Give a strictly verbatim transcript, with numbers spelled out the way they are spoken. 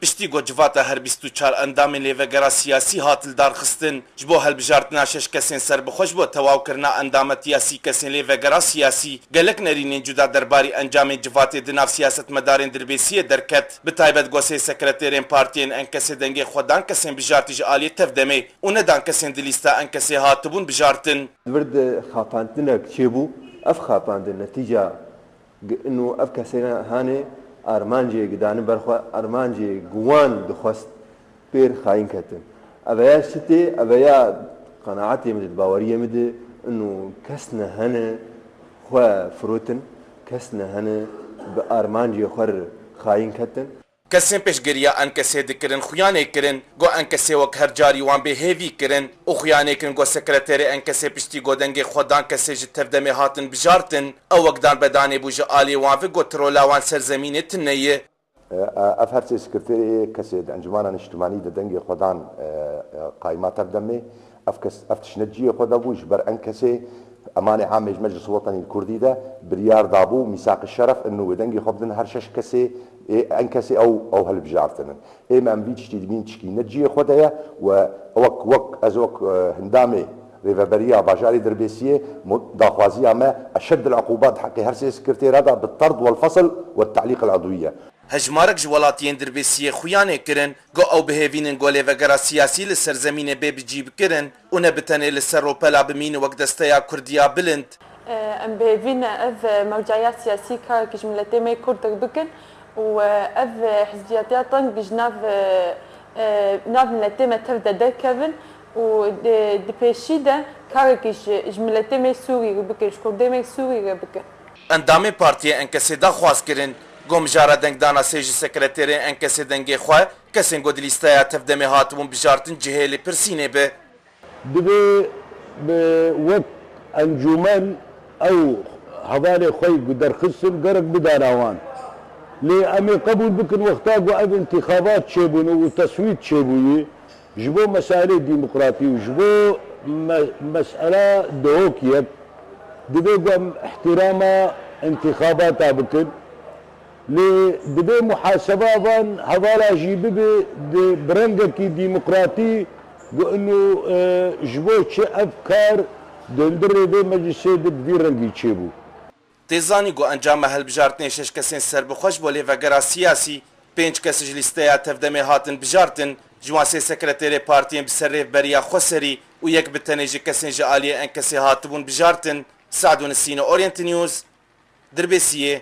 Piştî ku civata her bîst û çar endamên lêvegera siyasî hat lidarxistin, ji bo hilbijartina şeş kesên serbixwe ji bo tewawkirina endametiya sî kesên lêvegera siyasî, gelek nerînên cuda derbarî encamên civatê di nav siyasetmedarên Dirbêsiyê derket, bi taybet ku sê sekreterên partiyên Enkesê dengê xwe dan kesên bijartî ji aliyê Tevdemê û nedan kesên di lîsta Enkesê hatibûn bijartin. Vir de xapandineke çêbû, ev xapandin netîca G-, ino ev kesê hanê armancê gidani ber xwe, armancê gi wan dixwest pêr xayîn ketin. Eveya çi tê? Eveya qenaetê min de, di baweriyê min de ino kes ne hene xwe firotin, kes ne hene bi armancê xwe re xayîn ketin. Kesên pêşgiriya Enkesê dikirin xuyanê kirin, ku Enkesê wek her carî wan bê hêvî kirin û xuyanê kirin ku sekreterê Enkesê piştî ku dengê xwe dan kesê ji Tevdemê hatin bijartin, ew wek dan bedanê bû ji alî wan ve ku trola wan ser zemînê tune ye. Ev her sê sekreterê kesê di Encumana Niştimanî de dengê xwe dan, e, e, qayma Tevdemê. Ev kes, ev tişt ne cihê xwe de bû, ji ber Enkesê Emanê Amê ji Meclis Wetenî Kurdî de biryar dabû, mîsaqi şeref, inu wê dengê xwe bidin her şeş kesê, ê Enkesê ew, ew hilbijartinin. Ê me em vî tiştî dibîn tişkî ne cihê xwe de ye we wek, wek ez wek, e, hindamê Rêveberiya Bajarê Dirbêsiyê, mo-, daxwaziya me eşeddil uqubat heqê her sê sekretêra de bi terd wel fesil we te'lîq el edwiye. Hejmarek ji welatiyên Dirbêsiyê xuyanê kirin, ku ew bihêvînin ku lêvegera siyasî li ser zemînê bê bicî bikirin û ne bi tenê li ser rûpela bimîne wek Desteya Kurdiya Bilind. Em bihêvî ne ev, e, mewceya siyasî karekî ji miletê me Kurd re bikin û, e, ev, e, hizbiyetiya teng ji nav, e, e, nav miletê me tev de derkevin û di, di pêşî de karekî ji, ji miletê me Sûrî re bikin, ji Kurdê me Sûrî re bikin. Endamên Partiyê Enkesê daxwaz kirin, ku mijara dengdana sê ji sekreterên Enkesê dengê xwe, kesên ku di lîsteya Tevdemê hatibûn bijartin cihê lêpirsînê be. Divê bi wek encûmen ew hevalê xwe ku derxistin gerek bidana wan. Lê em ê qebûl bikin wexta ku ev întîxabat çêbûn û teswît çêbûyî, ji bo mesailê demokratî û ji bo me-, mesela dihokiyek, divê ku em ihtirama întîxabata bikin. Lê divê muhaseba van hevala jî bibe di, bi rengekî demokratî, ku ino, e, ji bo çi ev kar di hundirê vê meclisê de bi vî rengî çêbû. Tê zanîn ku encama hilbijartinê şeş kesên serbixwe ji bo lêvegera siyasî, pênc kes ji lîsteya Tevdemê hatin bijartin, ji wan sê sekreterê partiyên bi ser rêvberiya Xweserî û yek bi tenê ji kesên ji aliyê Enkesê hatibûn bijartin. Sado Nisîne, Orient News, Dirbêsiyê.